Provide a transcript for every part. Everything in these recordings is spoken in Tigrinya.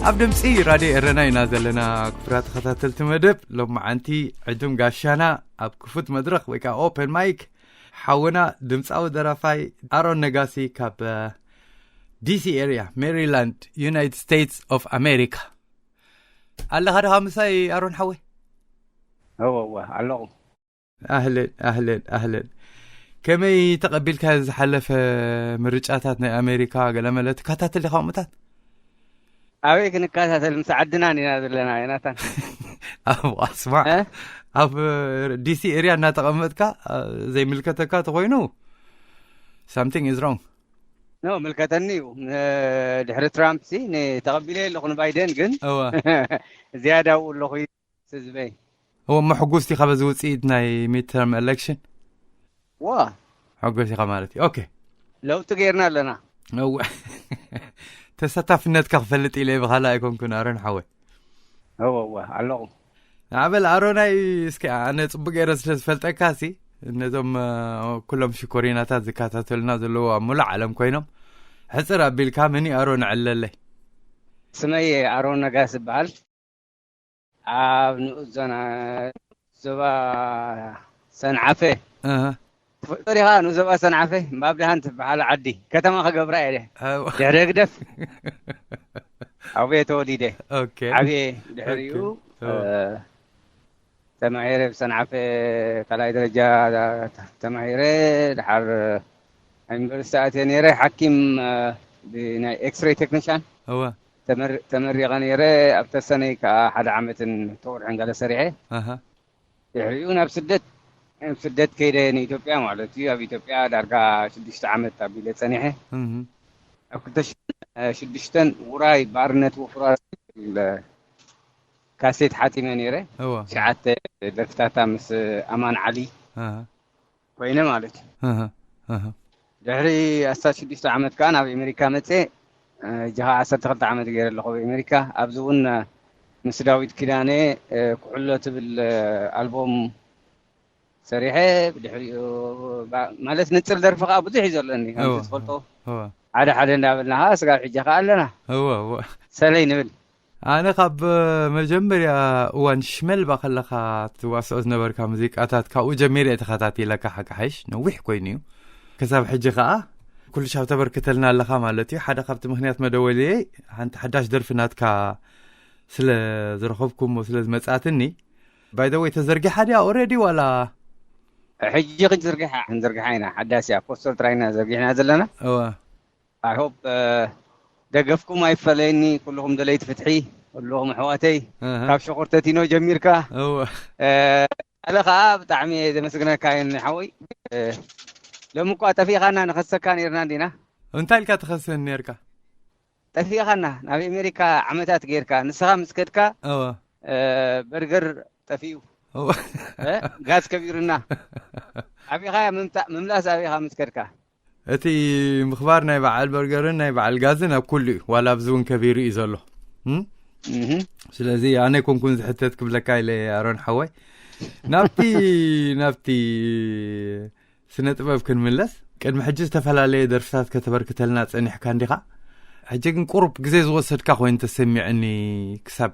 ኣብ ድምፂ ራድዮ ኤረና ኢና ዘለና። ክቡራት ተኸታተልቲ መደብ፣ ሎማዓንቲ ዕዱም ጋሻና ኣብ ክፉት መድረኽ ወይ ከዓ ኦፐን ማይክ ሓውና ድምፃዊ ደራፋይ ኣሮን ነጋሲ ካብ ዲሲ ኤርያ፣ ሜሪላንድ፣ ዩናይትድ ስቴትስ ኦፍ ኣሜሪካ። ኣለኻ ድኻ ምሳይ ኣሮን ሓወይ? እወ እወ ኣለኹ። ኣህለን ኣህለን ኣህለን። ከመይ ተቐቢልካ ዝሓለፈ ምርጫታት ናይ ኣሜሪካ? ገለመለ ትከታተል ዲኻ? ምታት ኣበይ ክንከታተል? ምስ ዓድናን ኢና ዘለና ዮናታን። ኣብ ኣስማዕ፣ ኣብ ዲሲ ኤርያ እናተቐመጥካ ዘይምልከተካ ተኾይኑ፣ something is wrong። ኖ ምልከተኒ እዩ። ድሕሪ ትራምፕ ሲ ተቐቢለ ኣለኹ ንባይደን፣ ግን እወ ዝያዳ ኣብኡ ኣለኹ ህዝበይ። እወ፣ እሞ ሕጉስ ዲኻ በዚ ውፅኢት ናይ ሚድተርም ኤሌክሽን? ዋ ሕጉስ ኢኻ ማለት እዩ። ኦኬ። ለውጢ ገይርና ኣለና። እወ። ተሳታፍነትካ ክፈልጥ ኢለ ብኻልእ ኣይኮንኩን ኣሮን ሓወይ። እወ እወ ኣለኹ። ኣበል ኣሮናይ፣ እስኪ ኣነ ጽቡቅ ገይረ ስለ ዝፈልጠካ ሲ ነዞም ኩሎም ሽኮሪናታት ዝከታተሉና ዘለዉ ኣብ ሙሉእ ዓለም ኮይኖም ሕጽር ኣቢልካ መን ኣሮን ዕለለይ? ስመይ ኣሮን ነጋስ ይበሃል። ኣብ ንኡስ ዞና ዞባ ሰንዓፈ ትፈልጦ ዲኻ? ንኡስ ዞባ ሰንዓፈ ባብደሃን ትበሃል ዓዲ ከተማ ክገብራ እየ። ድሕሪ ህግደፍ ኣብየ ተወሊደ። ዓብየ ድሕሪኡ ተማሂረ ብሰንዓፈ ካልኣይ ደረጃ ተማሂረ። ድሓር ዩኒቨርሲቲ ኣትየ ነይረ። ሓኪም ብናይ ኤክስሬይ ቴክኒሻን እወ ተመሪቐ ነይረ። ኣብ ተሰነይ ከዓ ሓደ ዓመትን ተወርሕን ገለ ሰሪሐ። ኣሃ ድሕሪኡ ናብ ስደት ናብ ስደት ከይደ ንኢትዮጵያ ማለት እዩ። ኣብ ኢትዮጵያ ዳርጋ ሽዱሽተ ዓመት ኣቢለ ጸኒሐ። እህ ኣብ ክልተ ሽሕን ሽዱሽተን ውራይ ባርነት ወፍራ ዝብል ካሴት ሓቲመ ነይረ። እወ ትሽዓተ ደርፍታታ ምስ ኣማን ዓሊ ኣሃ ኮይነ ማለት እዩ። ኣሃ ኣሃ ድሕሪ ኣስታት ሽዱሽተ ዓመት ከዓ ናብ ኣሜሪካ መፀ። ሕጂ ከዓ ዓሰርተ ክልተ ዓመት ገይረ ኣለኹ ኣብ ኣሜሪካ። ኣብዚ እውን ምስ ዳዊት ኪዳነ ኩሕሎ ትብል ኣልቦም ሰሪሐ። ብድሕሪኡ ማለት ንፅል ደርፊ ከዓ ብዙሕ እዩ ዘለኒ ከምቲ እወ ትፈልጦ እወ ሓደ ሓደ እንዳበልና ከዓ ስጋብ ሕጂ ከዓ ኣለና እወ እወ ሰለይ ንብል። ኣነ ካብ መጀመርያ እዋን ሽመልባ ከለኻ ትዋስኦ ዝነበርካ ሙዚቃታት ካብኡ ጀሚረ እየ ተኸታቲለካ። ሓቂ ሓይሽ ነዊሕ ኮይኑ እዩ። ክሳብ ሕጂ ከዓ ኩሉ ሻብ ተበርክተልና ኣለኻ ማለት እዩ። ሓደ ካብቲ ምኽንያት መደወልየይ ሓንቲ ሓዳሽ ደርፊ ናትካ ስለ ዝረኸብኩ እሞ ስለ ዝመጻትኒ። ባይ ዘ ወይ ተዘርጊሓ ድያ ኦልሬዲ ዋላ? ሕጂ ክንዝርግሓ ክንዝርግሓ ኢና። ሓዳስ እያ ፖስተር ጥራይ ኢና ዘርጊሕና ዘለና። እወ I hope ደገፍኩም ኣይፈለየኒ። ኩልኹም ደለይቲ ፍትሒ፣ ኩልኹም ኣሕዋተይ እህ ካብ ሸኾር ተቲኖ ጀሚርካ እወ ኣለ ከዓ ብጣዕሚ እየ ዘመስግነካ። ሓወይ ሎሚ እኳ ጠፊእኻና ንኸሰካ ነርና እንዲና። እንታይ ኢልካ ትኸሰኒ ነርካ? ጠፊእኻና ናብ ኣሜሪካ ዓመታት ጌርካ። ንስኻ ምስ ከድካ እወ በርገር ጠፊኡ፣ እወ ጋዝ ከቢሩና። ኣቢኻ ምምላስ ኣቢኻ ምስ ከድካ እቲ ምኽባር ናይ በዓል በርገርን ናይ በዓል ጋዝን ኣብ ኩሉ እዩ። ዋላ ኣብዚ እውን ከቢሩ እዩ ዘሎ። እም? እህ ስለዚ ኣነ ኮንኩን ዝሕተት ክብለካ ኢለ ኣሮን ሓወይ። ናብቲ ናብቲ ስነ ጥበብ ክንምለስ፣ ቅድሚ ሕጂ ዝተፈላለየ ደርፍታት ከተበርክተልና ጸኒሕካ እንዲኻ። ሕጂ ግን ቁሩብ ግዜ ዝወሰድካ ኮይኑ ተሰሚዕኒ። ክሳብ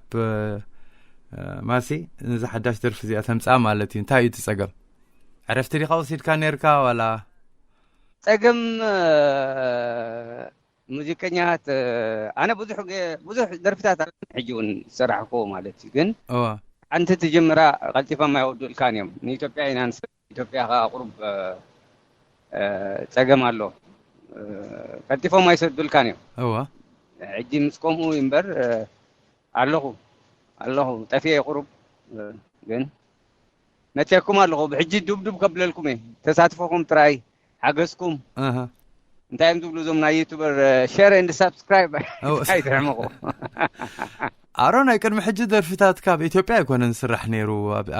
ማሲ ነዚ ሓዳሽ ደርፊ እዚኣ ተምጽኣ ማለት እዩ። እንታይ እዩ እቲ ጸገም? ዕረፍቲ ዲኻ ወሲድካ ነርካ ዋላ? ጸገም ሙዚቀኛታት ኣነ ብዙሕ ገ- ብዙሕ ደርፍታት ኣለኒ ሕጂ እውን ዝሰራሕኩዎ ማለት እዩ። ግን እወ ሓንቲ ትጅምራ ቀልጢፎም ኣይወዱልካን እዮም። ንኢትዮጵያ ኢና ንስ ኢትዮጵያ ከዓ ቁሩብ ጸገም ኣሎ። ቀልጢፎም ኣይሰዱልካን እዮም። እወ ሕጂ ምስ ከምኡ እዩ እምበር ኣለኹ ኣለኹ ጠፊኤ ቁሩብ፣ ግን መፅኩም ኣለኹ። ብሕጂ ዱብዱብ ከብለልኩም እየ። ተሳትፎኹም ጥራይ ሓገዝኩም። እንታይ እዮም ዝብሉ እዞም ናይ ዩቱበር? ሸር ኤንድ ሳብስክራይብ ኣይትሕመቑ። ኣሮ ናይ ቅድሚ ሕጂ ደርፍታት ካብ ኢትዮጵያ ኣይኮነን ዝስራሕ ነይሩ።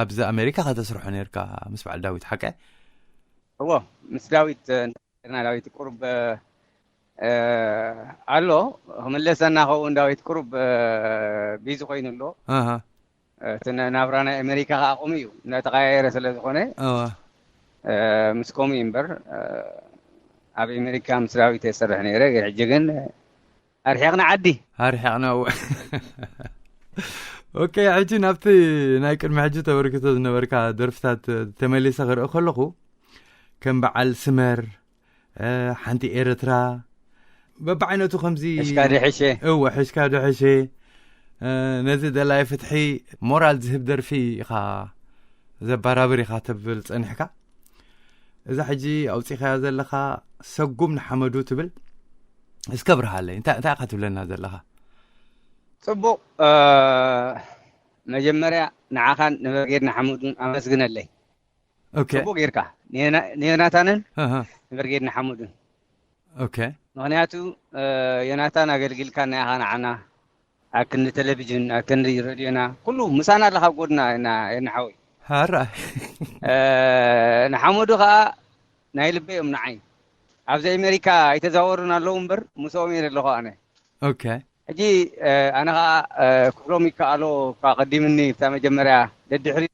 ኣብዚ ኣሜሪካ ከተስርሖ ነርካ ምስ በዓል ዳዊት ሓቀ? እዎ፣ ምስ ዳዊት ና ዳዊት ቁሩብ ኣሎ። ክምለሰና ኸውን ዳዊት ቁሩብ ቢዚ ኮይኑ ኣሎ። እቲ ናብራ ናይ ኣሜሪካ ከዓ ከምኡ እዩ፣ እናተቀያየረ ስለ ዝኾነ። ምስ ከምኡ እዩ እምበር ኣብ ኣሜሪካ ምስ ዳዊት የሰርሕ ነይረ። ሕጂ ግን ኣርሒቕና ዓዲ። ኣርሒቕና። ኦኬ፣ ሕጂ ናብቲ ናይ ቅድሚ ሕጂ ተበርክቶ ዝነበርካ ደርፍታት ተመሊሰ ክርኢ ከለኹ፣ ከም በዓል ስመር፣ ሓንቲ ኤርትራ፣ በብዓይነቱ ከምዚ ሕሽካ ድሕሸ። እወ፣ ሕሽካ ድሕሸ። ነዚ ደላይ ፍትሒ ሞራል ዝህብ ደርፊ ኢኻ፣ ዘባራብር ኢኻ ተብል ጸኒሕካ። እዛ ሕጂ ኣውጺኻያ ዘለኻ ሰጉም ንሓመዱ ትብል፣ እስከ ብርሃለይ፣ እንታይ እንታይ ኢኻ ትብለና ዘለኻ? ጽቡቕ። መጀመርያ ንዓኻን ንበርጌድ ንሓመዱን ኣመስግነለይ። ኦኬ። ጽቡቕ ጌርካ ንዮናታንን ኣሃ። ንበርጌድ ንሓመዱን። ኦኬ። ምኽንያቱ ዮናታን ኣገልጊልካ ናይ ኣኻ ንዓና ኣብ ክንዲ ቴሌቪዥን፣ ኣብ ክንዲ ረድዮና፣ ኩሉ ምሳና ኣለኻ ኣብ ጎድና። ና የናሓወይ ሃራ ንሓመዱ ከዓ ናይ ልበይ እዮም ንዓይ። ኣብዚ ኣሜሪካ ኣይተዛወሩን ኣለዉ እምበር ምስኦም እየ ዘለኹ ኣነ። ኦኬ። ሕጂ ኣነ ከዓ ክብሮም ይከኣሎ እኳ ቀዲምኒ ብታ መጀመርያ ደድሕሪ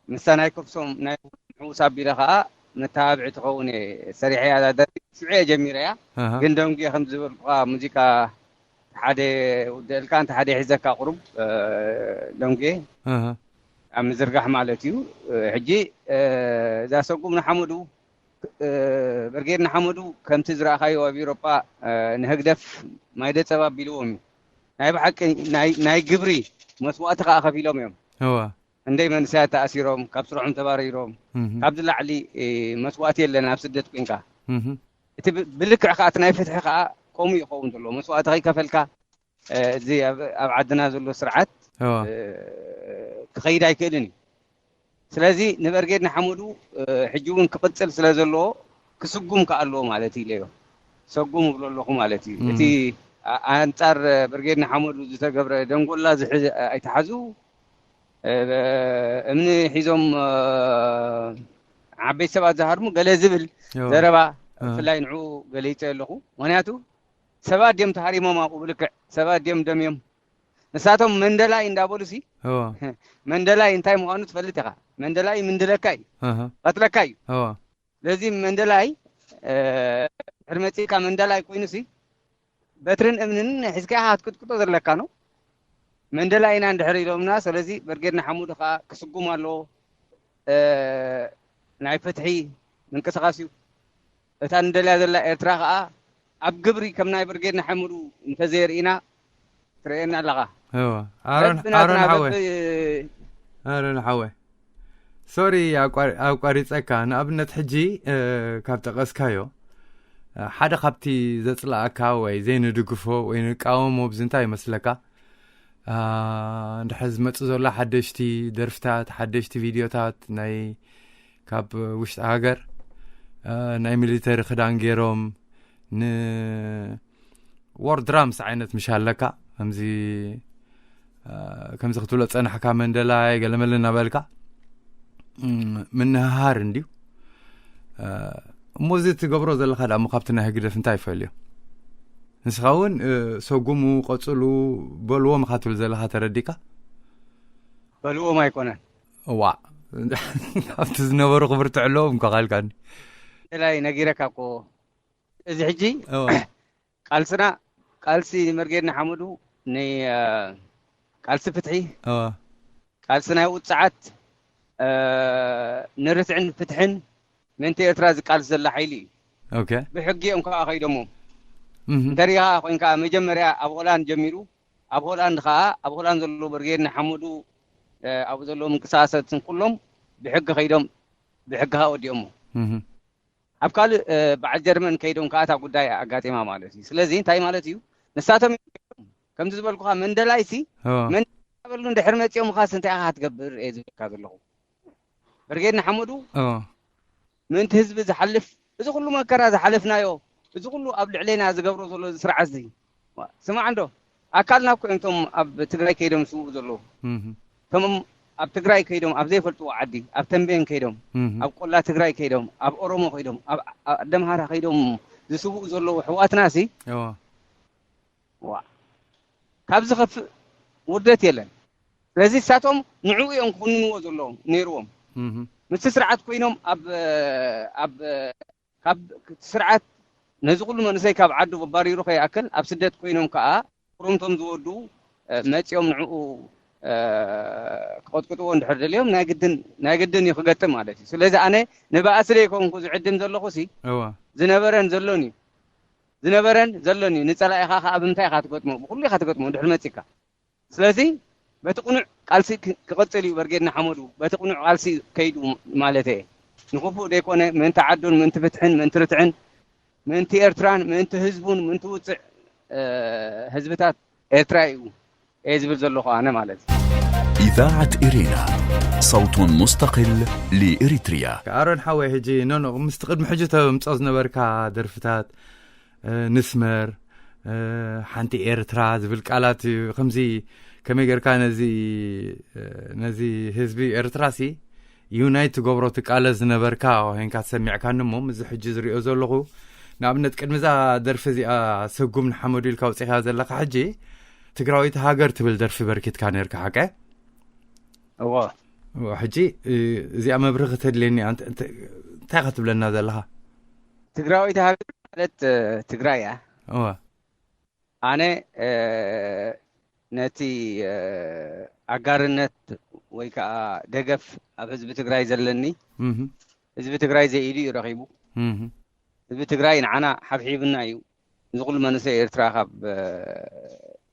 ምሳ ናይ ከብሶም ናይ ንዑስ ኣቢለ ከዓ መተባብዒ ትኸውን እየ ሰሪሐያ። እዛ ደርፊ ሽዑ እየ ጀሚረያ። ኣሃ። ግን ደንጉየ ከም ዝበልኩኻ ሙዚቃ ሓደ ውድእልካ እንተ ሓደ ሒዘካ ቁሩብ ደንጉየ ኣሃ። ኣብ ምዝርጋሕ ማለት እዩ። ሕጂ እዛ ሰጉም ንሓመዱ፣ በርጌድ ንሓመዱ ከምቲ ዝረኣኻዮ ኣብ ኤውሮጳ ንህግደፍ ማይደ ጸባ ኣቢልዎም እዩ። ናይ ብሓቂ ናይ ግብሪ መስዋእቲ ከዓ ከፊሎም እዮም። እወ። እንደይ መንእሰያት ተኣሲሮም፣ ካብ ስርሖም ተባሪሮም፣ እህ። ካብዚ ላዕሊ መስዋእቲ የለን ኣብ ስደት ኮንካ። እህ። እቲ ብልክዕ ከዓ እቲ ናይ ፍትሒ ከዓ ከምኡ ይኸውን ዘሎ። መስዋእቲ ከይከፈልካ እዚ ኣብ ዓድና ዘሎ ስርዓት እወ። ክኸይድ ኣይክእልን እዩ። ስለዚ ንበርጌድ ንሓመዱ ሕጂ እውን ክቕፅል ስለ ዘለዎ ክስጉም ከዓ ኣለዎ ማለት ኢለዮ። ሰጉም እብሎ ኣለኹ ማለት እዩ። እቲ ኣንፃር ብርጌድ ንሓመዱ ዝተገብረ ደንጎላ ኣይትሓዙ፣ እምኒ ሒዞም ዓበይቲ ሰባት ዝሃርሙ ገለ ዝብል ዘረባ ብፍላይ ንዑ ገሊፀ ኣለኹ። ምክንያቱ ሰባት ድዮም ተሃሪሞም ኣብኡ ብልክዕ ሰባት ድዮም ደምዮም። ንሳቶም መንደላይ እንዳበሉ ሲ መንደላይ እንታይ ምዃኑ ትፈልጥ ኢኻ። መንደላይ ምንድለካ እዩ፣ ቀትለካ እዩ። ስለዚ መንደላይ ድሕሪ መፅእካ መንደላይ ኮይኑ ሲ በትርን እምንን ሒዝካ ኢኻ ክትቅጥቅጦ ዘለካ ነው። መንደላይ ኢና እንድሕር ኢሎምና። ስለዚ በርጌድ ንሓመዱ ከዓ ክስጉም ኣለዎ። ናይ ፍትሒ ምንቅስቃስ እዩ። እታ ንደልያ ዘላ ኤርትራ ከዓ ኣብ ግብሪ ከም ናይ በርጌድ ንሓመዱ እንተዘየርኢና ትርእየና ኣለኻ። እወ። ኣሮን ኣሮን ሓወይ ኣሮን ሓወይ ሶሪ ኣቋሪፀካ። ንኣብነት ሕጂ ካብ ጠቀስካዮ ሓደ ካብቲ ዘፅላእካ ወይ ዘይንድግፎ ወይ ንቃወሞ ብዝንታይ ይመስለካ? እንድሕር ዝመፅእ ዘሎ ሓደሽቲ ደርፍታት ሓደሽቲ ቪድዮታት ናይ ካብ ውሽጢ ሃገር ናይ ሚሊተሪ ክዳን ገይሮም ን ዎር ድራምስ ዓይነት ምሽ ኣለካ ከምዚ ከምዚ ክትብሎ ፀናሕካ መንደላይ ገለመለ እናበልካ ምንሃሃር እንድዩ። እሞ እዚ ትገብሮ ዘለካ ዳሞ ካብቲ ናይ ህግደፍ እንታይ ይፈልዮ? ንስኻ እውን ሰጉሙ ቀፅሉ በልዎም ኢኻ ትብል ዘለካ ተረዲካ? በልዎም ኣይኮነን። ዋ ኣብቲ ዝነበሩ ክብርትዕ ኣለዎም እኳ ካልካኒ። ላይ ነጊረካ እኮ እዚ ሕጂ ቃልስና ቃልሲ መርጌድ ንሓመዱ ናይ ቃልሲ ፍትሒ ቃልሲ ናይ ውፅዓት ንርትዕን ፍትሕን ምእንቲ ኤርትራ ዝቃልስ ዘላ ሓይሊ እዩ። ኦኬ ብሕጊ እዮም ከዓ ከይዶሞ። እንተሪኢኻ ኮይንካ መጀመርያ ኣብ ሆላንድ ጀሚሩ ኣብ ሆላንድ ከዓ ኣብ ሆላንድ ዘሎ ብርጌድ ንሓመዱ ኣብኡ ዘለዉ ምንቅስቃሳትን ኩሎም ብሕጊ ከይዶም ብሕጊ ከዓ ወዲኦሞ። ኣብ ካልእ በዓል ጀርመን ከይዶም ከዓ እታ ጉዳይ ኣጋጢማ ማለት እዩ። ስለዚ እንታይ ማለት እዩ ንሳቶም ከምቲ ዝበልኩኻ መንደላይ ሲ እዎ መን በሉ እንድሕር መፂኦም ኻስ እንታይ ኢኻ ክትገብር እየ ዝብለካ ዘለኹ። ብርጌድ ንሓመዱ እዎ ምእንቲ ህዝቢ ዝሓልፍ እዚ ኩሉ መከራ ዝሓለፍናዮ፣ እዚ ኩሉ ኣብ ልዕሌና ዝገብሮ ዘሎ እዚ ስርዓት እዚ፣ ዋ፣ ስማዕ እንዶ፣ ኣካልና እኮ እዮም እቶም ኣብ ትግራይ ከይዶም ዝስውኡ ዘለዉ። እህ እቶም ኣብ ትግራይ ከይዶም ኣብ ዘይፈልጥዎ ዓዲ፣ ኣብ ተንቤን ከይዶም፣ እህ ኣብ ቆላ ትግራይ ከይዶም፣ ኣብ ኦሮሞ ከይዶም፣ ኣብ ኣብ ኣደምሃራ ከይዶም ዝስውኡ ዘለዉ ኣሕዋትና ሲ እዎ ዋ፣ ካብ ዝኸፍእ ውርደት የለን። ስለዚ እሳቶም ንዕኡ እዮም ክኹንንዎ ዘለዎም ነይርዎም። እህ ምስቲ ስርዓት ኮይኖም ኣብ ኣብ ካብ እቲ ስርዓት ነዚ ኩሉ መንእሰይ ካብ ዓዱ ኣባሪሩ ከይኣክል ኣብ ስደት ኮይኖም ከዓ ኩርምቶም ዝወድኡ፣ እ፣ መፂኦም ንዕኡ፣ እ፣ ክቐጥቅጥዎ እንድሕር ደልዮም ናይ ግድን ናይ ግድን እዩ ክገጥም ማለት እዩ። ስለዚ ኣነ ንባእሲ ዘይኮንኩ ዝዕድም ዘለኹ ሲ እዎ ዝነበረን ዘሎን እዩ ዝነበረን ዘሎን እዩ። ንፀላኢኻ ከዓ ብምንታይ ኢኻ ትገጥሞ? ብኩሉ ኢኻ ትገጥሞ እንድሕር መፂካ። ስለዚ በቲ ቅኑዕ ቃልሲ ክ- ክቕፅል እዩ በርጌድ ንሓመዱ። በቲ ቅኑዕ ቃልሲ ከይዱ ማለት እየ። ንክፉእ ዘይኮነ ምእንቲ ዓዱን ምእንቲ ፍትሕን ምእንቲ ርትዕን ምእንቲ ኤርትራን ምእንቲ ህዝቡን ምእንቲ ውፅዕ፣ እ፣ ህዝብታት ኤርትራ እዩ እየ ዝብል ዘለኹ ኣነ ማለት እዩ። إذاعة إرينا، صوت مستقل لإريتريا. ኣሮን ሓወይ፣ ሕጂ ኖኖ ምስቲ ቅድሚ ሕጂ ተምጾ ዝነበርካ ደርፍታት፣ እ፣ ንስመር፣ እ፣ ሓንቲ ኤርትራ ዝብል ቃላት እዩ። ከምዚ ከመይ ጌርካ ነዚ፣ እ፣ ነዚ ህዝቢ ኤርትራ ሲ ዩናይት ትገብሮ ትቃለስ ዝነበርካ ኮይንካ ተሰሚዕካኒ እሞ፣ ምስዚ ሕጂ ዝሪኦ ዘለኹ፣ ንኣብነት ቅድሚ እዛ ደርፊ እዚኣ ስጉም ንሓመዱ ኢልካ ኣውጺኻ ዘለኻ፣ ሕጂ ትግራዊት ሃገር ትብል ደርፊ በርኪትካ ነርካ፣ ሓቀ? እዎ። እዎ፣ ሕጂ፣ እ፣ እዚኣ መብርኺ ተድልየኒ እያ። እንተ-፣ እንተ-፣ እንታይ ኢኻ ትብለና ዘለኻ? ትግራዊት ሃገር ማለት፣ እ፣ ትግራይ እያ። እዎ። ኣነ፣ እ፣ ነቲ፣ እ፣ ኣጋርነት ወይ ከዓ ደገፍ ኣብ ህዝቢ ትግራይ ዘለኒ፣ እህ ህዝቢ ትግራይ ዘኢዱ እዩ ረኺቡ። እህ ህዝቢ ትግራይ ንዓና ሓብሒብና እዩ። እዚ ኩሉ መንእሰይ ኤርትራ ካብ፣ እ፣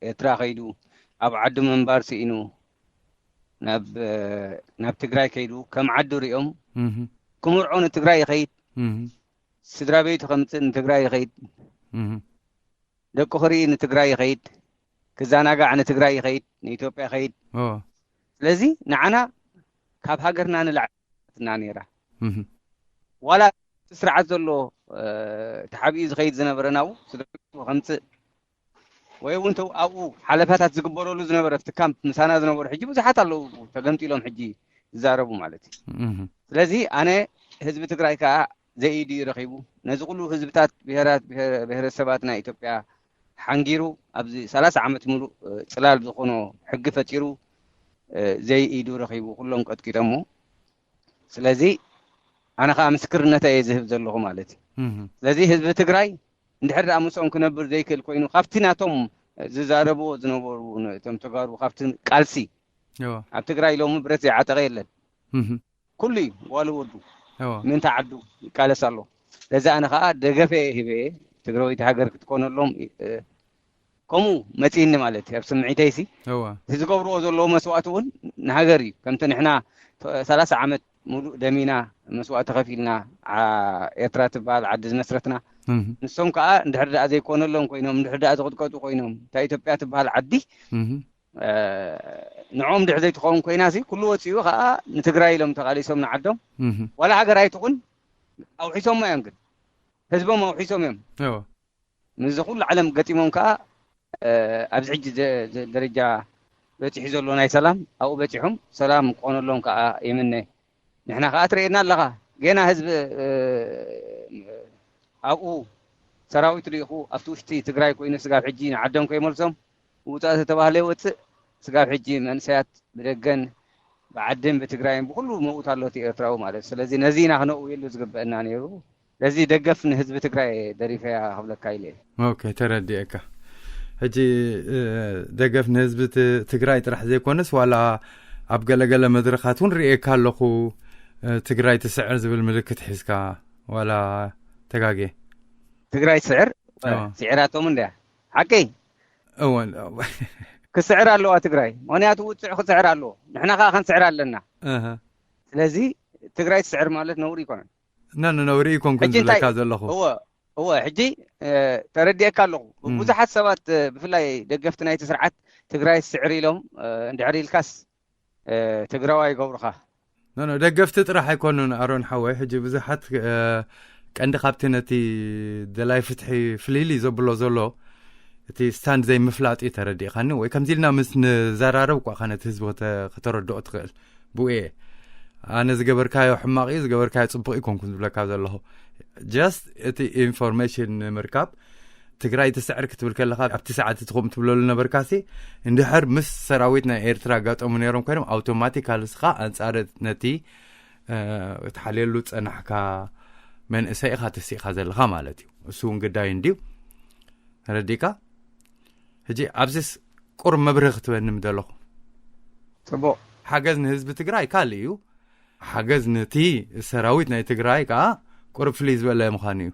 ኤርትራ ከይዱ ኣብ ዓዱ ምንባር ስኢኑ ናብ፣ እ፣ ናብ ትግራይ ከይዱ ከም ዓዱ ሪኦም እህ ክምርዖ ንትግራይ ይኸይድ፣ እህ ስድራ ቤቱ ከምፅእ ንትግራይ ይኸይድ፣ እህ ደቁ ክርኢ ንትግራይ ይኸይድ፣ ክዘናጋዕ ንትግራይ ይኸይድ፣ ንኢትዮጵያ ይኸይድ። እዎ ስለዚ ንዓና ካብ ሃገርና ንላዕሊ ና ነይራ። እህ ዋላ እቲ ስርዓት ዘሎ፣ እ፣ ተሓቢኡ ዝኸይድ ዝነበረ ናብኡ ስድራ ቤቱ ከምፅእ ወይ እውን ተው ኣብኡ ሓለፋታት ዝግበረሉ ዝነበረ ኣብቲ ካምፕ ምሳና ዝነበሩ ሕጂ ብዙሓት ኣለዉ ተገምጢሎም ሕጂ ዝዛረቡ ማለት እዩ። እህ ስለዚ ኣነ ህዝቢ ትግራይ ከዓ ዘኢዱ እዩ ረኺቡ። ነዚ ኩሉ ህዝብታት ብሄራት ብሄረ- ብሄረሰባት ናይ ኢትዮጵያ ሓንጊሩ ኣብዚ ሰላሳ ዓመት ሙሉእ፣ እ፣ ፅላል ዝኾኖ ሕጊ ፈጢሩ፣ እ፣ ዘኢዱ ረኺቡ ኩሎም ቀጥቂጦሞ። ስለዚ ኣነ ከዓ ምስክርነተ እየ ዝህብ ዘለኹ ማለት እዩ። እህ ስለዚ ህዝቢ ትግራይ እንድሕር ደኣ ምስኦም ክነብር ዘይክእል ኮይኑ ካብቲ ናቶም ዝዛረብዎ ዝነበሩ እቶም ተጋሩ ካብቲ ቃልሲ እዎ ኣብ ትግራይ ሎሚ ብረት ዘይዓጠቐ የለን። እህ ኩሉ እዩ ጓሉ ወዱ እዎ ምእንቲ ዓዱ ይቃለስ ኣሎ። ስለዚ ኣነ ከዓ ደገፈ ሂበ ትግራዊት ሃገር ክትኮነሎም፣ እ፣ ከምኡ መፂእኒ ማለት እዩ። ኣብ ስምዒተይሲ እዎ እቲ ዝገብርዎ ዘለዎ መስዋእቲ እውን ንሃገር እዩ። ከምቲ ንሕና ሰላሳ ዓመት ሙሉእ ደሚና መስዋእቲ ከፊልና ዓ- ኤርትራ ትበሃል ዓዲ ዝመስረትና፣ እህ ንሶም ከዓ እንድሕር ደኣ ዘይኮነሎም ኮይኖም እንድሕር ደኣ ዝቕጥቀጡ ኮይኖም እታ ኢትዮጵያ ትበሃል ዓዲ እህ እ፣ ንዕኦም ድሕር ዘይትኸውን ኮይና ሲ ኩሉ ወፂኡ ከዓ ንትግራይ ኢሎም ተቃሊሶም ንዓዶም እህ ዋላ ሃገር ኣይትኹን ኣውሒሶማ እዮም። ግን ህዝቦም ኣውሒሶም እዮም። እዎ ምስዚ ኩሉ ዓለም ገጢሞም ከዓ፣ እ፣ ኣብዚ ሕጂ ዘ- ዘ- ደረጃ በፂሑ ዘሎ ናይ ሰላም ኣብኡ በፂሖም ሰላም ክኾነሎም ከዓ ይምነ። ንሕና ከዓ ትርእየና ኣለኻ። ገና ህዝቢ፣ እ፣ ኣብኡ ሰራዊት ርኢኹ ኣብቲ ውሽጢ ትግራይ ኮይኑ ስጋብ ሕጂ ንዓዶም ከይመልሶም ውፃእ ዝተባህለ ይወፅእ። ስጋብ ሕጂ መንእሰያት ብደገን ብዓድን ብትግራይን ብኩሉ መውት ኣሎ እቲ ኤርትራዊ ማለት። ስለዚ ነዚ ኢና ክነእውየሉ ዝግበአና ነይሩ። ስለዚ ደገፍ ንህዝቢ ትግራይ ደሪፈያ ክብለካ ኢለ እየ። ኦኬ፣ ተረዲኤካ። ሕጂ፣ እ፣ ደገፍ ንህዝቢ ት-፣ ትግራይ ጥራሕ ዘይኮነስ ዋላ ኣብ ገለገለ መድረኻት እውን ርእየካ ኣለኹ፣ እ፣ ትግራይ ትስዕር ዝብል ምልክት ሒዝካ ዋላ ተጋጌ? ትግራይ ትስዕር እዎ። ስዒራቶም እንድያ። ሓቀይ እወን ክስዕር ኣለዋ ትግራይ። ምክንያቱ ውፅዕ ክስዕር ኣለዎ። ንሕና ከዓ ክንስዕር ኣለና። እህ ስለዚ ትግራይ ትስዕር ማለት ነውሪ ይኮነን። ና ንነውሪ ይኮንኩን ሕጂ እንታይ ዝብለካ ዘለኹ። እወ እወ፣ ሕጂ ተረዲኤካ ኣለኹ። ብዙሓት ሰባት፣ ብፍላይ ደገፍቲ ናይቲ ስርዓት፣ ትግራይ ትስዕር ኢሎም፣ እንድሕር ኢልካስ ትግራዋይ ይገብሩኻ። ደገፍቲ ጥራሕ ኣይኮኑን ኣሮን ሓወይ። ሕጂ ብዙሓት ቀንዲ ካብቲ ነቲ ደላይ ፍትሒ ፍልይልይ ዘብሎ ዘሎ እቲ ስታንድ ዘይምፍላጥ እዩ ተረዲእካኒ። ወይ ከምዚ ኢልና ምስ ንዘራረብ እኳ ነቲ ህዝቢ ከተረድኦ ትኽእል። ብኡ እየ ኣነ ዝገበርካዮ ሕማቕ እዩ፣ ዝገበርካዮ ፅቡቕ እዩ ኮንኩን ዝብለካ ዘለኹ። ጀስት እቲ ኢንፎርሜሽን ንምርካብ ትግራይ ትስዕር ክትብል ከለኻ ኣብቲ ሰዓት እቲ ከምኡ ትብለሉ ነበርካሲ፣ እንድሕር ምስ ሰራዊት ናይ ኤርትራ ኣጋጠሙ ነይሮም ኮይኖም ኣውቶማቲካል ንስኻ ኣንፃር ነቲ ትሓልየሉ ዝፀናሕካ መንእሰይ ኢኻ ተሲእኻ ዘለኻ ማለት እዩ። እሱ እውን ግዳይ እንድዩ። ተረዲእካ? ሕጂ ኣብዚስ ቁሩብ መብርሂ ክትበኒ ምደለኹ። ፅቡቕ። ሓገዝ ንህዝቢ ትግራይ ካልእ እዩ። ሓገዝ ነቲ ሰራዊት ናይ ትግራይ ከዓ ቁሩብ ፍልይ ዝበለ ምዃኑ እዩ።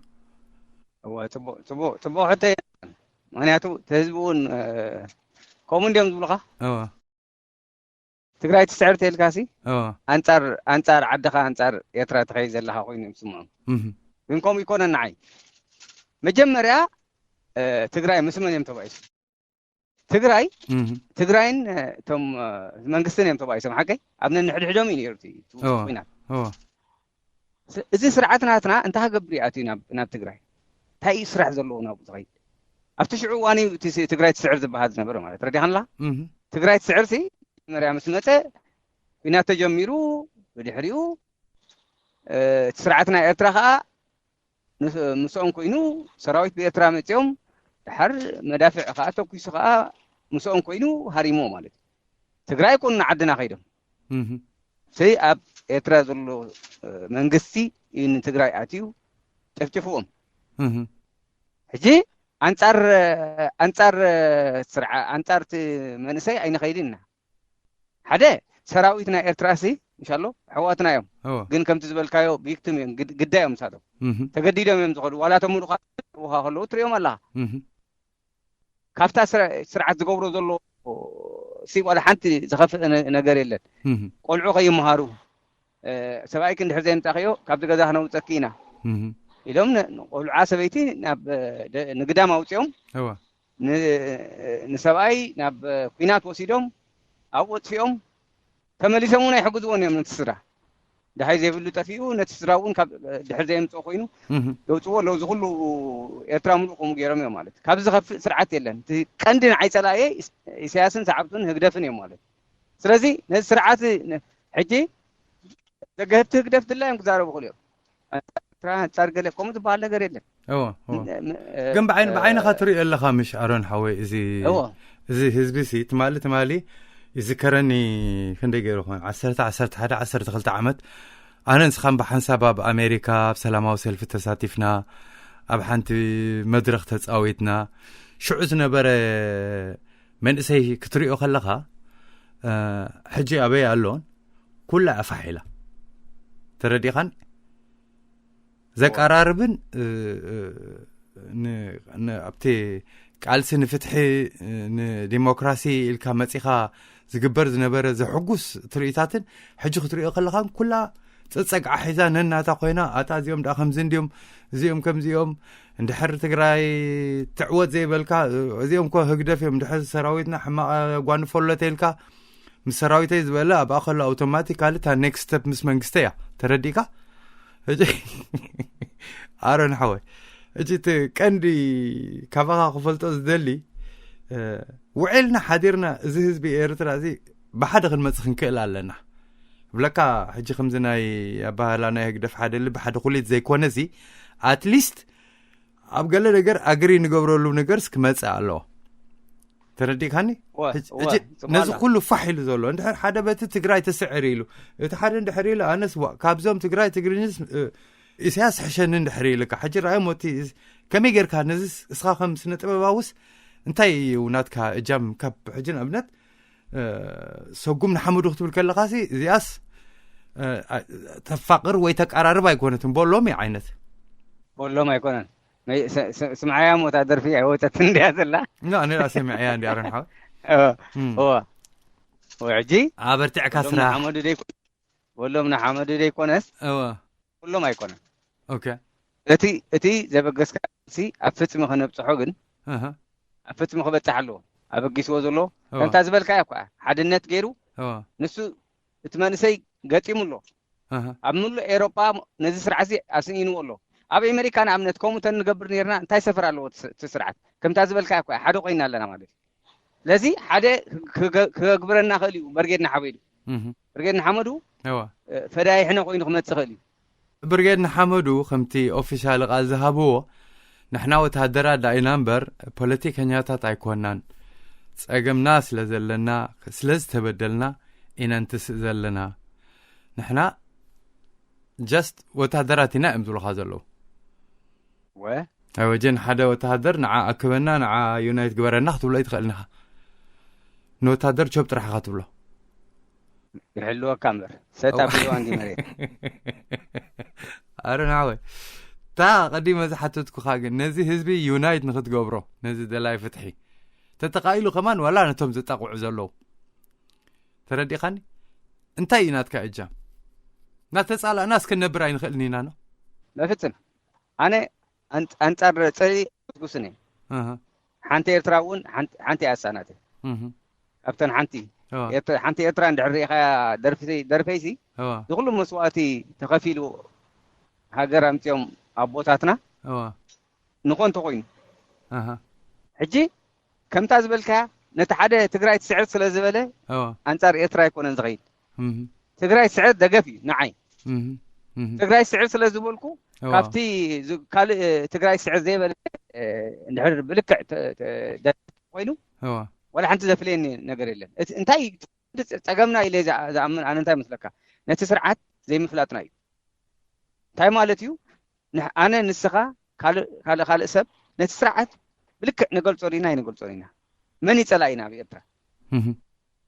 እወ፣ ፅቡቕ ፅቡቕ ፅቡቕ ሕቶ እዩ። ምክንያቱ እቲ ህዝቢ እውን ከምኡ እንዲዮም ዝብሉካ። እወ ትግራይ ትስዕር ተልካሲ እወ ኣንፃር ኣንፃር ዓድኻ ኣንፃር ኤርትራ ትኸይድ ዘለካ ኮይኑ እዮም ዝስምዖም። እህ ግን ከምኡ ይኮነን። ንዓይ መጀመርያ ትግራይ ምስ መን እዮም ተባኢሶም? ትግራይ እህ ትግራይን እቶም መንግስትን እዮም ተባኢሶም። ሓቀይ ኣብ ነንሕድሕዶም እዩ ነይሩ እቲ እወ ኩናት። እወ እዚ ስርዓት ናትና እንታይ ክገብር ይኣትዩ ናብ ናብ ትግራይ? እንታይ እዩ ስራሕ ዘለዎ ናብኡ ዝኸይድ? ኣብቲ ሽዑ እዋን እዩ እቲ ስ- ትግራይ ትስዕር ዝበሃል ዝነበረ ማለት ረዲኻንላ። እህ ትግራይ ትስዕር ሲ መጀመርያ ምስ መፀ ኩናት ተጀሚሩ። ብድሕሪኡ እቲ ስርዓት ናይ ኤርትራ ከዓ ምስ- ምስኦም ኮይኑ ሰራዊት ብኤርትራ መፂኦም ድሓር መዳፍዕ ከዓ ተኩሱ ከዓ ምስኦም ኮይኑ ሃሪሞ ማለት እዩ። ትግራይ ኮኑ ንዓድና ከይዶም እህ ሰይ ኣብ ኤርትራ ዘሎ መንግስቲ እዩ ንትግራይ ኣትዩ ጨፍጭፍዎም። እህ ሕጂ ኣንፃር ኣንፃር ስርዓ ኣንፃር እቲ መንእሰይ ኣይንኸይድን ኢና። ሓደ ሰራዊት ናይ ኤርትራ ሲ እንሻሎ ኣሕዋትና እዮም። እወ ግን ከምቲ ዝበልካዮ ቪክቲም እዮም፣ ግድ- ግዳይ እዮም ንሳቶም። እህ ተገዲዶም እዮም ዝኸዱ። ዋላ ተምሉኻ ውሃ ከለዉ ትሪኦም ኣለኻ። እህ ካብታ ስራ- ስርዓት ዝገብሮ ዘሎ ሲ ዋላ ሓንቲ ዝኸፍእ ነ- ነገር የለን። እህ ቆልዑ ከይመሃሩ ሰብኣይኪ እንድሕር ዘይምጻእክዮ ካብዚ ገዛ ክነውፀኪ ኢና እህ ኢሎም ን- ንቆልዓ ሰበይቲ ናብ ደ- ንግዳም ኣውፅኦም እወ ን- ንሰብኣይ ናብ ኩናት ወሲዶም ኣብኡ ኣጥፊኦም። ተመሊሶም እውን ኣይሕግዝዎን እዮም ነቲ ስድራ። ድሃይ ዘይብሉ ጠፊኡ ነቲ ስድራ እውን ካብ ድሕር ዘየምፅኦ ኮይኑ እህ የውፅዎ ኣለዉ። እዚ ኩሉ ኤርትራ ሙሉእ ከምኡ ገይሮም እዮም ማለት። ካብዚ ዝኸፍእ ስርዓት የለን። እቲ ቀንዲ ንዓይ ፀላእየ ኢስ- ኢሳያስን ሰዓብቱን ህግደፍን እዮም ማለት። ስለዚ ነዚ ስርዓት ን- ሕጂ ደገፍቲ ህግደፍ ድላ እዮም ክዛረቡ ክእሉ እዮም። ኤርትራ ኣንጻር ገለ ከምኡ ዝበሃል ነገር የለን። እወ እወ ን- ም- እ- ግን ብዓይን እ- ብዓይንኻ ትሪኦ ኣለኻ ምሽ ኣሮን ሓወይ? እዚ እወ እዚ ህዝቢ ሲ ትማሊ ትማሊ ይዝከረኒ። ክንደይ ገይሩ ኾን ዓሰርተ ዓሰርተ ሓደ ዓሰርተ ክልተ ዓመት ኣነ ንስኻን ብሓንሳብ ኣብ ኣሜሪካ ኣብ ሰላማዊ ሰልፊ ተሳቲፍና ኣብ ሓንቲ መድረኽ ተፃዊትና። ሽዑ ዝነበረ መንእሰይ ክትሪኦ ከለኻ እ፣ ሕጂ ኣበይ ኣሎን ኩላ ኣፋሕ ኢላ ተረዲኻን ዘቀራርብን እ፣ እ፣ ን- ን- ኣብቲ ቃልሲ ንፍትሒ እ፣ ንዲሞክራሲ ኢልካ መፂኻ ዝግበር ዝነበረ ዘሕጉስ ትርኢታትን ሕጂ ክትሪኦ ከለኻን ኩላ ፀፀግዓ ሒዛ ነናታ ኮይና ኣታ እዚኦም ደኣ ከምዚ እንዲዮም እዚኦም ከምዚኦም እንድሕር ትግራይ ትዕወት ዘይበልካ እዚኦም ኮ ህግደፍ እዮም እንድሕር ሰራዊትና ሕማቕ ጓንፎሎ ተይልካ ምስ ሰራዊተይ ዝበለ ኣብኣ ከሎ ኣውቶማቲካሊ እታ ኔክስት ስቴፕ ምስ መንግስተ እያ ተረዲእካ። ሕጂ ኣሮን ሓወይ ሕጂ እቲ ቀንዲ ካባኻ ክፈልጦ ዝደሊ ውዒልና ሓዲርና እዚ ህዝቢ ኤርትራ እዚ ብሓደ ክንመፅእ ክንክእል ኣለና። ብለካ ሕጂ ከምዚ ናይ ኣባህላ ናይ ህግደፍ ሓደ ልቢ ሓደ ኩሊት ዘይኮነ ሲ ኣትሊስት ኣብ ገለ ነገር ኣግሪ ንገብረሉ ነገርስ ክመፅእ ኣለዎ። ተረዲእካኒ? ነዚ ኩሉ ፋሕ ኢሉ ዘሎ እንድሕር ሓደ በቲ ትግራይ ትስዕር ኢሉ እቲ ሓደ እንድሕር ኢሉ ኣነስ ዋ ካብዞም ትግራይ ትግርኝስ ኢሳያስ ሕሸኒ እንድሕር ኢልካ ሕጂ ረኣዮም ወቲ ከመይ ጌርካ ነዚ እስኻ ከም ስነ ጥበባውስ እንታይ እዩ ናትካ እጃም ካብ ሕጂ ንኣብነት ሰጉም ንሓመዱ ክትብል ከለኻሲ እዚኣስ ተፋቅር ወይ ተቀራርብ ኣይኮነትን በሎም እዩ ዓይነት በሎም ኣይኮነን። ስምዓያ ሞታ ደርፊ ኣይወፀት እንዲያ ዘላ ና ነዳ ሰሚዐያ እንዲ ኣረን ሓወ እወ ሕጂ ኣበርቲዕካ ስራሕ ወሎም ንሓመዱ ዘይኮነስ እወ ኩሎም ኣይኮነን። ኦኬ እቲ እቲ ዘበገስካ ሲ ኣብ ፍጽሚ ከነብጽሖ ግን ኣብ ፍጽሚ ክበጽሕ ኣለዎ። ኣበጊስዎ ዘሎ ከምታ ዝበልካያ እኳ ሓድነት ገይሩ ንሱ እቲ መንእሰይ ገጢሙ ኣሎ። ኣብ ምሉእ ኤሮጳ ነዚ ስርዓት እዚ ኣስኢንዎ ኣሎ። ኣብ ኣሜሪካ ንኣብነት ከምኡ እንተንገብር ነርና እንታይ ሰፈር ኣለዎ እቲ ስርዓት? ከምታ ዝበልካያ እኳ ሓደ ኮይና ኣለና ማለት እዩ። ስለዚ ሓደ ክገብረና ክእል እዩ። በርጌድ ንሓመዱ በርጌድ ንሓመዱ ፈዳይ ሕነ ኮይኑ ክመፅእ ክእል እዩ። ብርጌድ ንሓመዱ ከምቲ ኦፊሻሊ ቃል ዝሃብዎ ንሕና ወታደራት ዳ ኢና እምበር ፖለቲከኛታት ኣይኮናን። ጸገምና ስለ ዘለና ስለ ዝተበደልና ኢና እንትስእ ዘለና። ንሕና just ወታደራት ኢና እዮም ዝብሉኻ ዘለዉ። ወ ወጀን ሓደ ወተሃደር ንዓ ኣክበና ንዓ ዩናይት ግበረና ክትብሎ ይትኽእል ኒኻ። ንወታደር ቾብ ጥራሕ ኢኻ ትብሎ። ይሕልወካ እምበር ሰጥ ኣቢልዋ እንዲ መሬት። ኣረ ናወይ እታ ቀዲመ ዝሓተትኩኻ ግን ነዚ ህዝቢ ዩናይት ንክትገብሮ ነዚ ደላይ ፍትሒ ተተቃኢሉ ከማን ዋላ ነቶም ዘጣቕዑ ዘለዉ ተረዲኻኒ። እንታይ እዩ ናትካ እጃም? ናተጻላእና እስክንነብር ኣይንኽእልን ኢና ነው። በፍጽም ኣነ ኣንጻር ጸሊ ጉስን እየ። ሓንቲ ኤርትራ እውን ሓንቲ ኣሳናት ካብተን ሓንቲ ሓንቲ ኤርትራ እንድሕር ርኢኻያ ደርፈይሲ ዝኩሉ መስዋእቲ ተኸፊሉ ሃገር ኣምፅኦም ኣቦታትና ንኾ እንተኮይኑ ሕጂ ከምታ ዝበልካያ ነቲ ሓደ ትግራይ ትስዕር ስለ ዝበለ ኣንጻር ኤርትራ ኣይኮነን ዝኸይድ። ትግራይ ትስዕር ደገፍ እዩ ንዓይ። ትግራይ ትስዕር ስለ ዝበልኩ ካብቲ ካልእ ትግራይ ትስዕር ዘይበለ እንድሕር ብልክዕ ኮይኑ ዋላ ሓንቲ ዘፍለየኒ ነገር የለን። እንታይ ጸገምና ኢለ ዝኣምን ኣነ እንታይ መስለካ ነቲ ስርዓት ዘይምፍላጥና እዩ። እንታይ ማለት እዩ? ኣነ ንስኻ ካልእ ካልእ ሰብ ነቲ ስርዓት ብልክዕ ንገልጾ ዲና ኣይንገልጾ ዲና? መን እዩ ጸላኢና ኣብ ኤርትራ?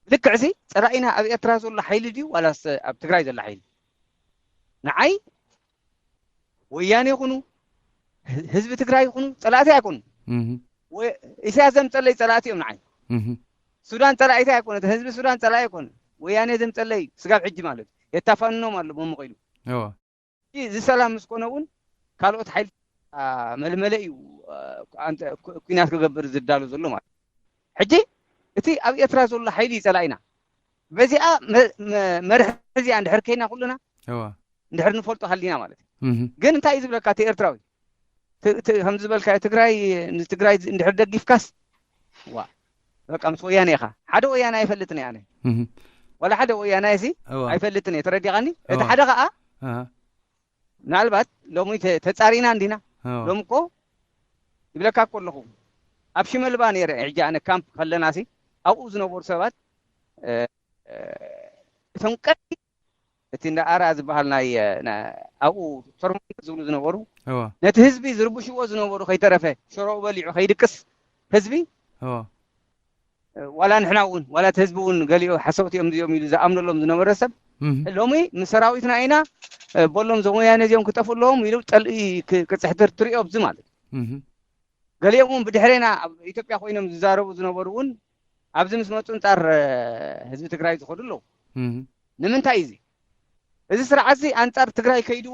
ብልክዕ እዚ ጸላኢና ኣብ ኤርትራ ዘሎ ሓይሊ ድዩ ዋላስ ኣብ ትግራይ ዘሎ ሓይሊ? ንዓይ ወያነ ይኹኑ ህዝቢ ትግራይ ይኹኑ ጸላእቲ ኣይኮኑ። ኢሳያስ ዘምጸለይ ጸላእቲ እዮም ንዓይ። ሱዳን ጸላኢቲ ኣይኮነ፣ ህዝቢ ሱዳን ጸላኢ ኣይኮነ። ወያነ ዘምጸለይ ስጋብ ሕጂ ማለት እዩ። የታፋንኖም ኣሎ መምቕ ኢሉ። እዚ ሰላም ምስ ኮነ እውን ካልኦት ሓይሊ መለመለ እዩ ኩናት ክገብር ዝዳሎ ዘሎ ማለት። ሕጂ እቲ ኣብ ኤርትራ ዘሎ ሓይሊ እዩ ጸላኢና። በዚኣ መርሒ እዚኣ እንድሕር ከይና ኩልና እንድሕር ንፈልጦ ሃሊና ማለት እዩ። ግን እንታይ እዩ ዝብለካ እቲ ኤርትራዊ? ከም ዝበልካ ትግራይ ንትግራይ እንድሕር ደጊፍካስ ዋ በቃ ምስ ወያነ ኢኻ። ሓደ ወያነ ኣይፈልጥን እየ ኣነ። ዋላ ሓደ ወያናይ ሲ ኣይፈልጥን እየ። ተረዲኻኒ? እቲ ሓደ ከዓ ምናልባት ሎሚ ተጻሪና እንዲና። ሎሚ እኮ ይብለካ እኮ ኣለኹ ኣብ ሽመልባ ነይረ። ሕጂ ኣነ ካምፕ ከለና ሲ ኣብኡ ዝነበሩ ሰባት እቶም ቀ እቲ እንዳ ኣራ ዝበሃል ናይ ኣብኡ ሰርሞን ዝብሉ ዝነበሩ ነቲ ህዝቢ ዝርብሽዎ ዝነበሩ ከይተረፈ ሽሮ በሊዑ ከይድቅስ ህዝቢ ዋላ ንሕና እውን ዋላ እቲ ህዝቢ እውን ገሊኡ ሓሰውቲ እዮም እዚኦም ኢሉ ዝኣምነሎም ዝነበረ ሰብ ሎሚ ምስ ሰራዊትና ኢና በሎም ዞም ወያነ እዚኦም ክጠፉ ኣለዎም ኢሉ ጸልኢ ክጽሕትር ትሪኦ ኣብዚ ማለት ገሊኦም እውን ብድሕሬና ኣብ ኢትዮጵያ ኮይኖም ዝዛረቡ ዝነበሩ እውን ኣብዚ ምስ መፁ እንፃር ህዝቢ ትግራይ ዝኸዱ ኣለዉ። ንምንታይ እዚ እዚ ስርዓት እዚ ኣንፃር ትግራይ ከይዱ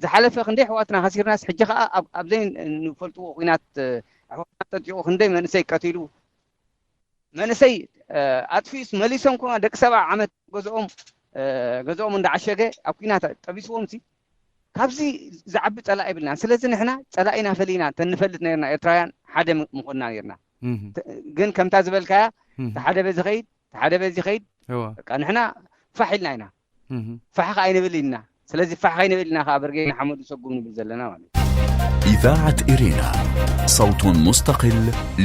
ዝሓለፈ ክንደይ ኣሕዋትና ከሲርናስ ሕጂ ከዓ ኣብዘይ ንፈልጥዎ ኩናት ኣሕዋትና ጠጢቑ ክንደይ መንእሰይ ቀቲሉ መንእሰይ ኣጥፊኡስ መሊሶም ከማ ደቂ ሰባ ዓመት ገዝኦም ገዝኦም እንዳዓሸገ ኣብ ኩናት ጠቢስዎም ሲ ካብዚ ዝዓቢ ፀላኢ የብልናን። ስለዚ ንሕና ፀላኢና ፈሊና ተንፈልጥ ነርና ኤርትራውያን ሓደ ምኾንና ነርና። ግን ከምታ ዝበልካያ ተሓደ በዚ ኸይድ ተሓደ በዚ ኸይድ በቃ ንሕና ፋሕ ኢልና ኢና ፋሕ ከዓ ኣይንብል ኢልና። ስለዚ ፋሕ ከይንብል ኢና ከዓ በርጌድ ንሓመዱ ሰጉም ንብል ዘለና ማለት እዩ። إذاعة إرينا، صوت مستقل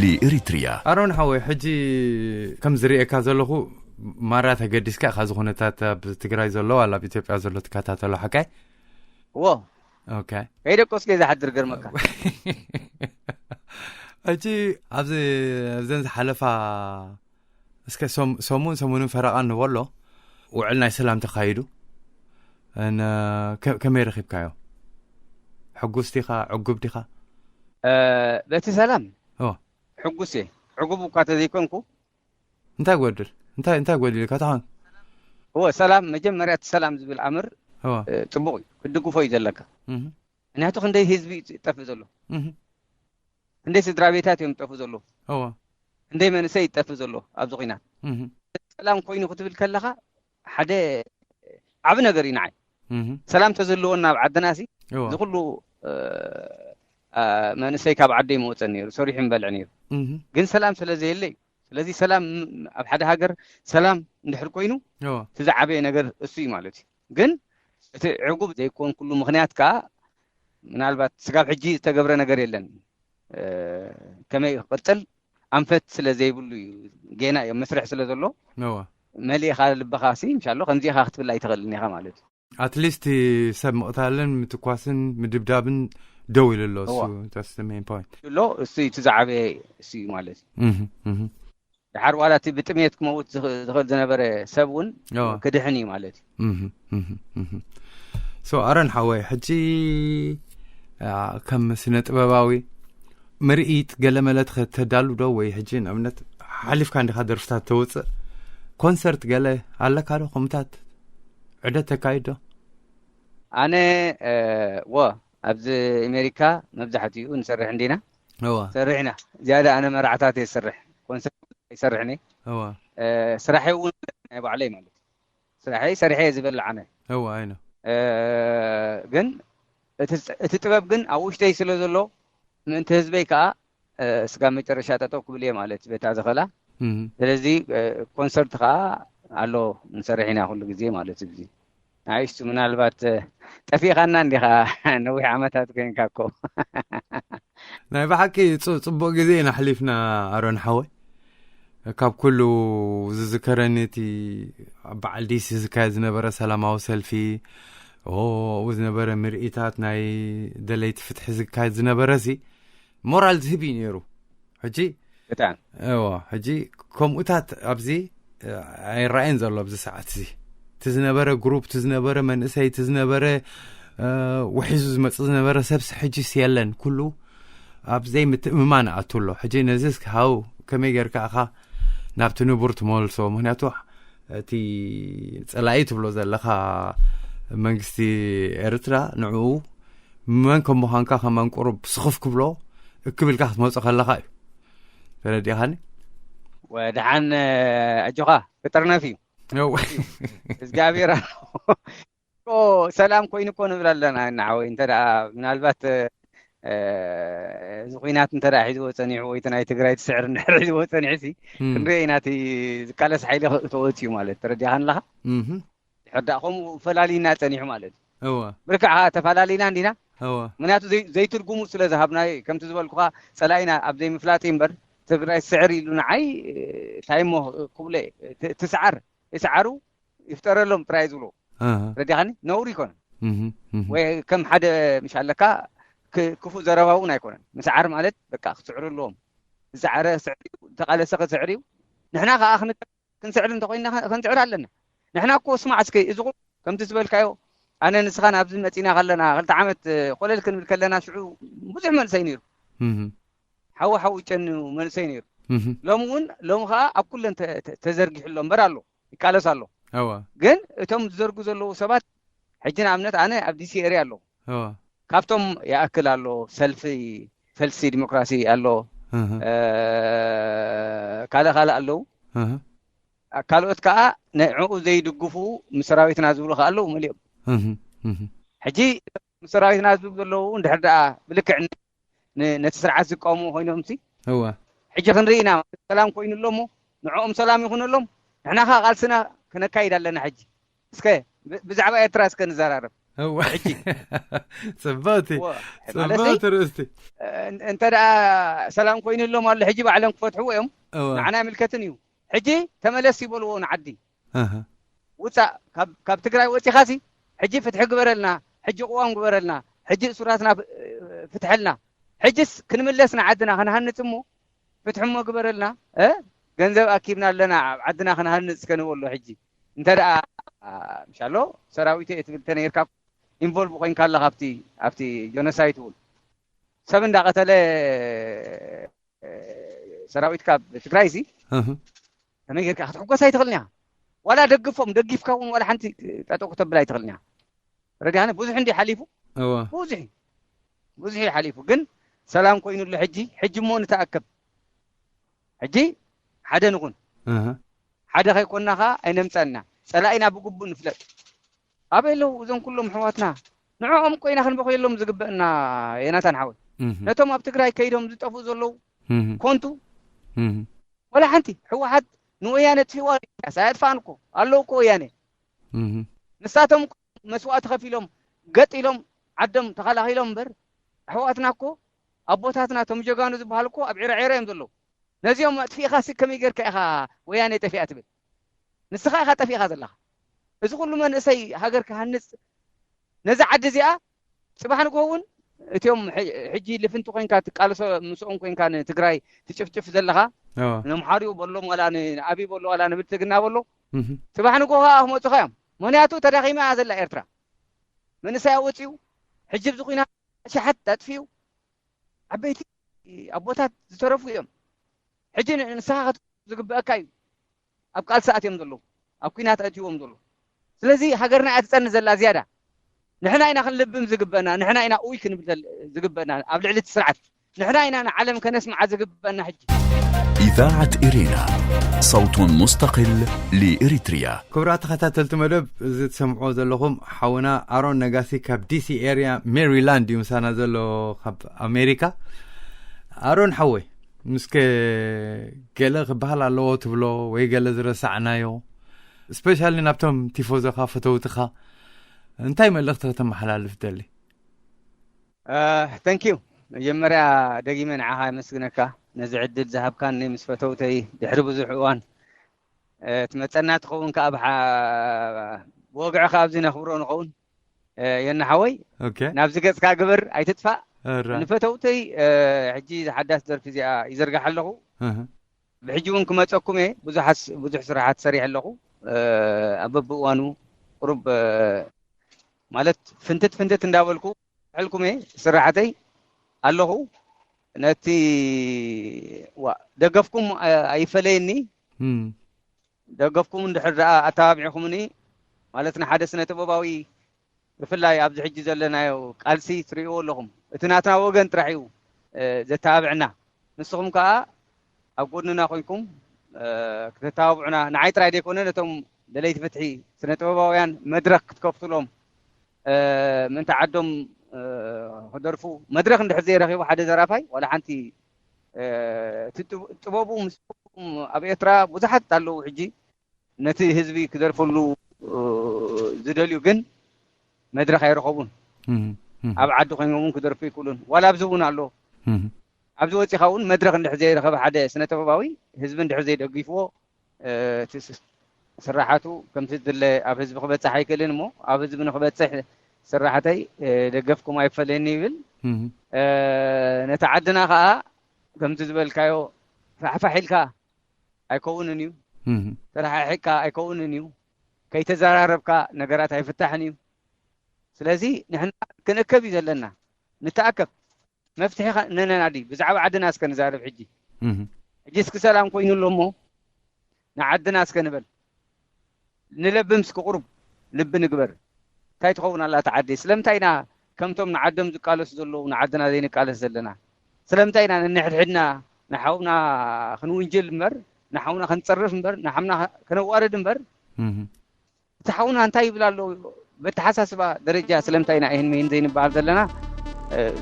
لإريتريا. ኣሮን ሓወይ ሕጂ ከም ዝርእየካ ዘለኹ ማራ ተገዲስካ ኢኻ እዚ ኩነታት ኣብ ትግራይ ዘሎ ዋላ ኣብ ኢትዮጵያ ዘሎ ትከታተሎ ሓቃይ? እዎ ኦኬ ከይደቆስከ ዝሓድር ገርመካ ሕጂ ኣብዚ ኣብዘን ዝሓለፋ እስከ ሰሙን ሰሙንን ፈረቓን ንበሎ ውዕል ናይ ሰላም ተኻይዱ ከመይ ረኺብካዮ? ሕጉስ ዲኻ? ዕጉብ ዲኻ? በቲ ሰላም ሕጉስ እየ። ዕጉብ እኳ ተዘይኮንኩ እንታይ ጎድል እንታይ እንታይ ጎድል ኢልካ ተኾን እወ ሰላም መጀመርያ እቲ ሰላም ዝብል ኣምር ጽቡቕ እዩ ክድግፎ እዩ ዘለካ። ምክንያቱ ክንደይ ህዝቢ ይጠፍእ ዘሎ፣ እህ፣ ክንደይ ስድራ ቤታት እዮም ዝጠፍኡ ዘሎ፣ እወ፣ ክንደይ መንእሰይ ይጠፍእ ዘሎ ኣብዚ ኹናት። እህ፣ ሰላም ኮይኑ ክትብል ከለኻ ሓደ ዓቢ ነገር እዩ ንዓይ። እህ፣ ሰላም ተዘለዎ ናብ ዓድና ሲ እወ፣ እዚ ኩሉ እ፣ አ፣ መንእሰይ ካብ ዓደይ መወፀ ነይሩ፣ ሰሪሑ ምበልዕ ነይሩ። እህ፣ ግን ሰላም ስለ ዘየለ እዩ። ስለዚ ሰላም ኣብ ሓደ ሃገር ሰላም እንድሕር ኮይኑ እወ፣ እቲ ዝዓበየ ነገር እሱ እዩ ማለት እዩ። ግን እቲ ዕጉብ ዘይኮንኩሉ ምክንያት ከዓ ምናልባት ስጋብ ሕጂ ዝተገብረ ነገር የለን። እ፣ ከመይ ክቕፅል ኣንፈት ስለ ዘይብሉ እዩ። ጌና እዮም መስርሕ ስለ ዘሎ እወ፣ መሊእኻ ልብኻ ሲ ምሻሎ ከምዚ ኢኻ ክትብል ኣይትኽእልን ኢኻ ማለት እዩ። ኣትሊስት ሰብ ምቕታልን ምትኳስን ምድብዳብን ደው ኢሉ ኣሎ። እሱ እዋ። that's the main point። ኣሎ እሱ እዩ እቲ ዝዓበየ እሱ እዩ ማለት እዩ። እህ፣ እህ፣ ድሓር ዋላ እቲ ብጥሜት ክመውት ዝኽ- ዝኽእል ዝነበረ ሰብ እውን እዋ። ክድሕን እዩ ማለት እዩ። እህ፣ እህ፣ እህ። ሶ ኣረን ሓወይ፣ ሕጂ አ፣ ከም ስነ ጥበባዊ ምርኢት ገለ መለ ተዳሉ ዶ? ወይ ሕጂ ንኣብነት ሓሊፍካ እንዲኻ ደርፍታት ተውፅእ፣ ኮንሰርት ገለ ኣለካ ዶ? ከምታት ዕደት ተካይድ ዶ? ኣነ እ፣ ወ ኣብዚ ኣሜሪካ መብዛሕትኡ ንሰርሕ እንዲና እዋ፣ ሰርሕ ኢና። ዝያዳ ኣነ መርዓታት እየ ዝሰርሕ፣ ኮንሰርት ኣይሰርሕን እየ። እዋ፣ እ፣ ስራሐይ እውን ናይ ባዕለይ ማለት እዩ። ስራሐይ ሰሪሐ እየ ዝበልዕ ኣነ። እዋ፣ ኣይኖ። እ፣ ግን እቲ እቲ ጥበብ ግን ኣብ ውሽጠይ ስለ ዘሎ ምእንቲ ህዝበይ ከዓ እ፣ ስጋብ መጨረሻ ጠጠው ክብል እየ ማለት በታ ዝኸላ። እህ፣ ስለዚ እ፣ ኮንሰርት ከዓ ኣሎ ንሰርሕ ኢና ኩሉ ግዜ ማለት እዩ። እዚ ንኣሽቱ ምናልባት እ፣ ጠፊእኻና እንዲኻ ነዊሕ ዓመታት ኮይንካ እኮ። ናይ ብሓቂ ጽ- ጽቡቕ ግዜ ኢና ኣሕሊፍና ኣሮን ሓወይ። ካብ ኩሉ ዝዝከረኒ እቲ ኣብ በዓል ዲሲ ዝካየድ ዝነበረ ሰላማዊ ሰልፊ፣ ኦ፣ ኣብኡ ዝነበረ ምርኢታት፣ ናይ ደለይቲ ፍትሒ ዝካየድ ዝነበረ ሲ ሞራል ዝህብ እዩ ነይሩ። ሕጂ ብጣዕሚ እዎ፣ ሕጂ ከምኡታት ኣብዚ እ፣ ኣይረኣየን ዘሎ ኣብዚ ሰዓት እዚ። እቲ ዝነበረ ግሩፕ፣ እቲ ዝነበረ መንእሰይ፣ እቲ ዝነበረ እ፣ ውሒዙ ዝመጽእ ዝነበረ ሰብሲ ሕጂስ የለን። ኩሉ ኣብ ዘይምትእምማን ኣቱ ኣሎ። ሕጂ ነዚስ ሃው ከመይ ጌርካ ኢኻ ናብቲ ንቡር ትመልሶ? ምክንያቱ እቲ ጸላኢ ትብሎ ዘለኻ መንግስቲ ኤርትራ ንዕኡ መን ከም ምዃንካ ከም ኣንቁሩብ ስኽፍ ክብሎ እክብልካ ክትመጾ ከለኻ እዩ። ተረዲኻኒ? ወድሓን እ፣ ኣጆኻ ክጥርነፍ እዩ። እው። እግዚኣብሔር ኣሎ። እኮ ሰላም ኮይኑ እኮ ንብል ኣለና ንዓወይ እንተ ደኣ ምናልባት እ፣ እዚ ኩናት እንተ ደኣ ሒዝዎ ጸኒሑ ወይ እቲ ናይ ትግራይ ትስዕር እንድሕር ሒዝዎ ጸኒሑ ሲ እም። ክንሪኦ ኢና እቲ ዝቃለስ ሓይሊ ተወፅዩ ማለት ተረዲኻን ኣለኻ። እህ። ሕዳእ ከምኡ ፈላሊና ጸኒሑ ማለት እዩ። እወ። ብርክዕ ከዓ ተፈላለይና እንዲና። እወ። ምክንያቱ ዘይ- ዘይትርጉሙ ስለ ዝሃብናዮ ከምቲ ዝበልኩኻ ጸላኢና ኣብ ዘይምፍላጥ እምበር ትግራይ ትስዕር ኢሉ ንዓይ እንታይ እሞ ክብሎ እየ። ት- ትስዓር ይስዓሩ ይፍጠረሎም ጥራይ ዝብሎ ኣሃ። ረዲኻኒ ነውሪ ይኮነ እህ፣ እህ። ወይ ከም ሓደ ምሽ ኣለካ ክ- ክፉእ ዘረባ እውን ኣይኮነን። ምስዓር ማለት በቃ ክስዕሩ ኣለዎም። ዝሰዓረ ክስዕር እዩ፣ ዝተቃለሰ ክስዕር እዩ። ንሕና ከዓ ክን- ክንስዕር እንተኮይንና ከ- ክንስዕር ኣለና። ንሕና እኮ ስማዕ እስከ እዚ ኩሉ ከምቲ ዝበልካዮ ኣነ ንስኻን ኣብዚ መፂና ከለና ክልተ ዓመት ኮለል ክንብል ከለና ሽዑ ብዙሕ መንእሰይ ነይሩ። እህ፣ ሓዊ ሓዊ ጨኑ መንእሰይ ነይሩ። እህ። ሎሚ እውን ሎሚ ከዓ ኣብ ኩለን ተ- ተ- ተዘርጊሑ ኣሎ እምበር ኣሎ ይቃለስ ኣሎ። እወ። ግን እቶም ዝዘርጉ ዘለዉ ሰባት ሕጂ ንኣብነት ኣነ ኣብ ዲሲ ኤርያ ኣለኹ። እወ። ካብቶም ይኣክል ኣሎ ሰልፊ ፈልሲ ዲሞክራሲ ኣሎ። እህ። እ፣ ካልእ ካልእ ኣለዉ። እህ። ካልኦት ከዓ ንዕኡ ዘይድግፉ ምስ ሰራዊትና ዝብሉ ከዓ ኣለዉ መሊኦም። እህ፣ እህ። ሕጂ ምስ ሰራዊትና ዝብሉ ዘለዉ እንድሕር ደኣ ብልክዕ ን- ነቲ ስርዓት ዝቃወሙ ኮይኖም ሲ እወ። ሕጂ ክንርኢ ኢና። ሰላም ኮይኑ ኣሎ እሞ ንዕኦም ሰላም ይኹነሎም። ንሕና ከዓ ቃልስና ክነካይድ ኣለና። ሕጂ እስከ ብ- ብዛዕባ ኤርትራ እስከ ንዘራረብ። እወ። ሕጂ ጽብቕቲ እወ፣ ማለት ጽብቕቲ ርእስቲ። እን- እንተ ደኣ ሰላም ኮይኑ ኣሎም ኣሎ ሕጂ ባዕሎም ክፈትሕዎ እዮም። እወ። ንዓና ኣይምልከትን እዩ። ሕጂ ተመለስ ይበልዎ ንዓዲ እህ። ውፃእ ካብ- ካብ ትግራይ ወፂኻሲ ሕጂ ፍትሒ ግበረልና፣ ሕጂ ቅዋም ግበረልና፣ ሕጂ እሱራትና ፍ- ፍትሐልና። ሕጂስ ክንምለስ ንዓድና ክንሃንፅ እሞ ፍትሒ እሞ ግበረልና። እ? ገንዘብ ኣኪብና ኣለና ኣብ ዓድና ክንሃንፅ እስከ ንበሎ። ሕጂ እንተ ደኣ ምሻሎ ሰራዊት እየ ትብል ተነይርካ ኢንቮልቭ ኮይንካ ኣለካ ኣብቲ ኣብቲ ጀኖሳይድ እውን ሰብ እንዳቀተለ እ፣ ሰራዊት ካብ ትግራይ ሲ እህ። ከመይ ጌርካ ክትሕጎስ ኣይትኽእልን ኢኻ። ዋላ ደግፎም፣ ደጊፍካ እውን ዋላ ሓንቲ ጠጠው ክተብል ኣይትኽእልን ኢኻ። ረዲኻኒ ብዙሕ እንዲ ሓሊፉ እወ። ብዙሕ እዩ። ብዙሕ እዩ ሓሊፉ፣ ግን ሰላም ኮይኑሉ። ሕጂ ሕጂ እሞ ንተኣከብ። ሕጂ ሓደ ንኹን። ሓደ ከይኮንና ኸዓ ኣይነምፀና። ፀላኢና ብግቡእ ንፍለጥ። ኣበይ ኣለዉ እዞም ኩሎም ኣሕዋትና? ንዕኦም ኮይና ክንበኽየሎም ዝግበእና፣ የናታን ሓወይ። ነቶም ኣብ ትግራይ ከይዶም ዝጠፍኡ ዘለዉ ኮንቱ ወላ ሓንቲ። ህወሓት ንወያነ ኣጥፊእዋ ኢሳያስ ኣየጥፍኣን እኮ ኣለዉ እኮ ወያነ። ንሳቶም እኮ መስዋእቲ ከፊሎም ገጢሎም ዓዶም ተኸላኺሎም እምበር ኣሕዋትና እኮ ኣቦታትና እቶም ጀጋኑ ዝበሃሉ እኮ ኣብ ዒራዒሮ እዮም ዘለዉ። ነዚኦም ኣጥፊእኻ ሲ ከመይ ጌርካ ኢኻ ወያነ ጠፊኣ ትብል? ንስኻ ኢኻ ጠፊእኻ ዘለኻ። እዚ ኩሉ መንእሰይ ሃገር ክሃንፅ ነዚ ዓዲ እዚኣ ፅባሕ ንግሆ እውን እቲኦም ሕጂ ልፍንቲ ኮይንካ ትቃለሶ ምስኦም ኮይንካ ንትግራይ ትጭፍጭፍ ዘለኻ ነምሓሪኡ በሎም ዋላ ንኣብይ በሎ ዋላ ንብልፅግና በሎ ፅባሕ ንግሆ ከዓ ክመፁኻ እዮም። ምክንያቱ ተዳኺማ እያ ዘላ ኤርትራ። መንእሰያ ወፂኡ ሕጂ ኣብዚ ኩናት ኣሽሓት ኣጥፊኡ ዓበይቲ ኣቦታት ዝተረፉ እዮም። ሕጂ ንስኻ ዝግበአካ እዩ። ኣብ ቃልሲ ኣትዮም ዘለዉ ኣብ ኩናት ኣትዎም ዘለዉ። ስለዚ ሃገርና እያ ትፀንት ዘላ ዝያዳ። ንሕና ኢና ክንልብም ዝግበአና፣ ንሕና ኢና ኡይ ክንብል ዝግበአና ኣብ ልዕሊ እቲ ስርዓት። ንሕና ኢና ንዓለም ከነስምዓ ዝግበአና። ሕጂ إذاعة إرينا، صوت مستقل لإريتريا. ክቡራት ተኸታተልቲ መደብ፣ እዚ ትሰምዕዎ ዘለኹም ሓውና ኣሮን ነጋሲ ካብ ዲሲ ኤርያ ሜሪላንድ እዩ ምሳና ዘሎ ካብ ኣሜሪካ። ኣሮን ሓወይ፣ ምስከ ገለ ክበሃል ኣለዎ ትብሎ ወይ ገለ ዝረሳዕናዮ፣ ስፔሻሊ ናብቶም ቲፎዞኻ ፈተውትኻ እንታይ መልእኽቲ ከተመሓላልፍ ደሊ? ተንኪዩ። መጀመርያ ደጊመ ንዓኻ የመስግነካ ነዚ ዕድል ዝሃብካኒ ምስ ፈተውተይ ድሕሪ ብዙሕ እዋን ትመፀና ትኸውን ከዓ ብወግዕኻ ኣብዚ ነኽብሮ ንኸውን። የናሓወይ ናብዚ ገፅካ ግበር ኣይትጥፋእ። ንፈተውተይ ሕጂ ሓዳስ ደርፊ እዚኣ ይዘርጋሕ ኣለኹ። ብሕጂ እውን ክመፀኩም እየ። ብዙሕ ስራሓት ሰሪሕ ኣለኹ። ኣብ በብእዋኑ ቁሩብ ማለት ፍንትት ፍንትት እንዳበልኩ ሕልኩም እየ ስራሕተይ ኣለኹ። ነቲ ደገፍኩም ኣይፈለየኒ። ደገፍኩም እንድሕር ደኣ ኣተባቢዕኹምኒ ማለት ንሓደ ስነ ጥበባዊ ብፍላይ ኣብዚ ሕጂ ዘለናዮ ቃልሲ ትርእይዎ ኣለኹም። እቲ ናትና ወገን ጥራሕ እዩ ዘተባብዕና። ንስኹም ከኣ ኣብ ጎድንና ኮይንኩም ክተተባብዑና ንዓይ ጥራይ ዘይኮነ ነቶም ደለይቲ ፍትሒ ስነ ጥበባውያን መድረኽ ክትከፍቱሎም ምእንቲ ዓዶም ክደርፉ መድረኽ እንድሕር ዘይረኺቡ ሓደ ደራፋይ ዋላ ሓንቲ እቲ ጥበቡ ምስ ኣብ ኤርትራ ብዙሓት ኣለዉ ሕጂ ነቲ ህዝቢ ክደርፈሉ ዝደልዩ ግን መድረኽ ኣይረኸቡን። ኣብ ዓዲ ኮይኖም እውን ክደርፉ ይክእሉን ዋላ ኣብዚ እውን ኣሎ። ኣብዚ ወፂኻ እውን መድረኽ እንድሕር ዘይረኸበ ሓደ ስነ ጥበባዊ ህዝቢ እንድሕር ዘይደጊፍዎ እቲ ስራሓቱ ከምቲ ዝድለ ኣብ ህዝቢ ክበፅሕ ኣይክእልን እሞ ኣብ ህዝቢ ንክበፅሕ ስራሕተይ ደገፍኩም ኣይፈለየኒ ይብል። ነቲ ዓድና ከዓ ከምቲ ዝበልካዮ ፋሕፋሕ ኢልካ ኣይከውንን እዩ። ተረሓሒቅካ ኣይከውንን እዩ። ከይተዘራረብካ ነገራት ኣይፍታሕን እዩ። ስለዚ ንሕና ክንእከብ እዩ ዘለና። ንተኣከብ መፍትሒ ነነናዲ ብዛዕባ ዓድና እስከ ንዛረብ ሕጂ። ሕጂ እስኪ ሰላም ኮይኑ ኣሎ እሞ ንዓድና እስከ ንበል። ንለብም እስኪ ቁሩብ ልቢ ንግበር። እንታይ ትኸውን ኣላ እታ ዓዲ? ስለምንታይ ኢና ከምቶም ንዓዶም ዝቃለሱ ዘለዉ ንዓድና ዘይንቃለስ ዘለና? ስለምንታይ ኢና ነንሕድሕድና ንሓውና ክንውንጅል እምበር ንሓውና ክንፀርፍ እምበር ንሓምና ከነዋርድ እምበር እቲ ሓውና እንታይ ይብል ኣሎ በተሓሳስባ ደረጃ ስለምንታይ ኢና ይህን ምሂን ዘይንበሃል ዘለና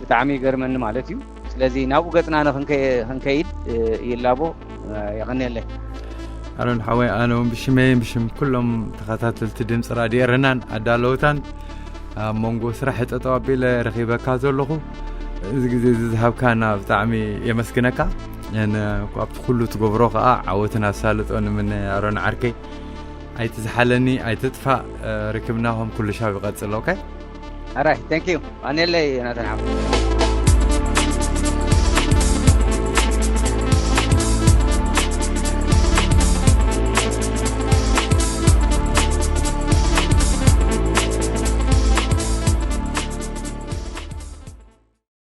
ብጣዕሚ ይገርመኒ ማለት እዩ። ስለዚ ናብኡ ገፅና ንክንከይድ ይላቦ። የቐንየለይ። ኣሮን ሓወይ ኣነ እውን ብሽመይን ብሽም ኩሎም ተኸታተልቲ ድምፂ ራድዮ ኤረናን ኣዳለውታን ኣብ መንጎ ስራሕ ጠጠው ኣቢለ ረኺበካ ዘለኹ እዚ ግዜ እዚ ዝሃብካና ብጣዕሚ የመስግነካ። ኣብቲ ኩሉ ትገብሮ ከዓ ዓወትን ኣሳልጦ ንምነ ኣሮን ዓርከይ። ኣይትዝሓለኒ ኣይትጥፋእ። ርክብና ከም ኩሉ ሻብ ይቐፅል። ኦኬ። ኣራይ thank you። ኣነለይ ናተን ሓ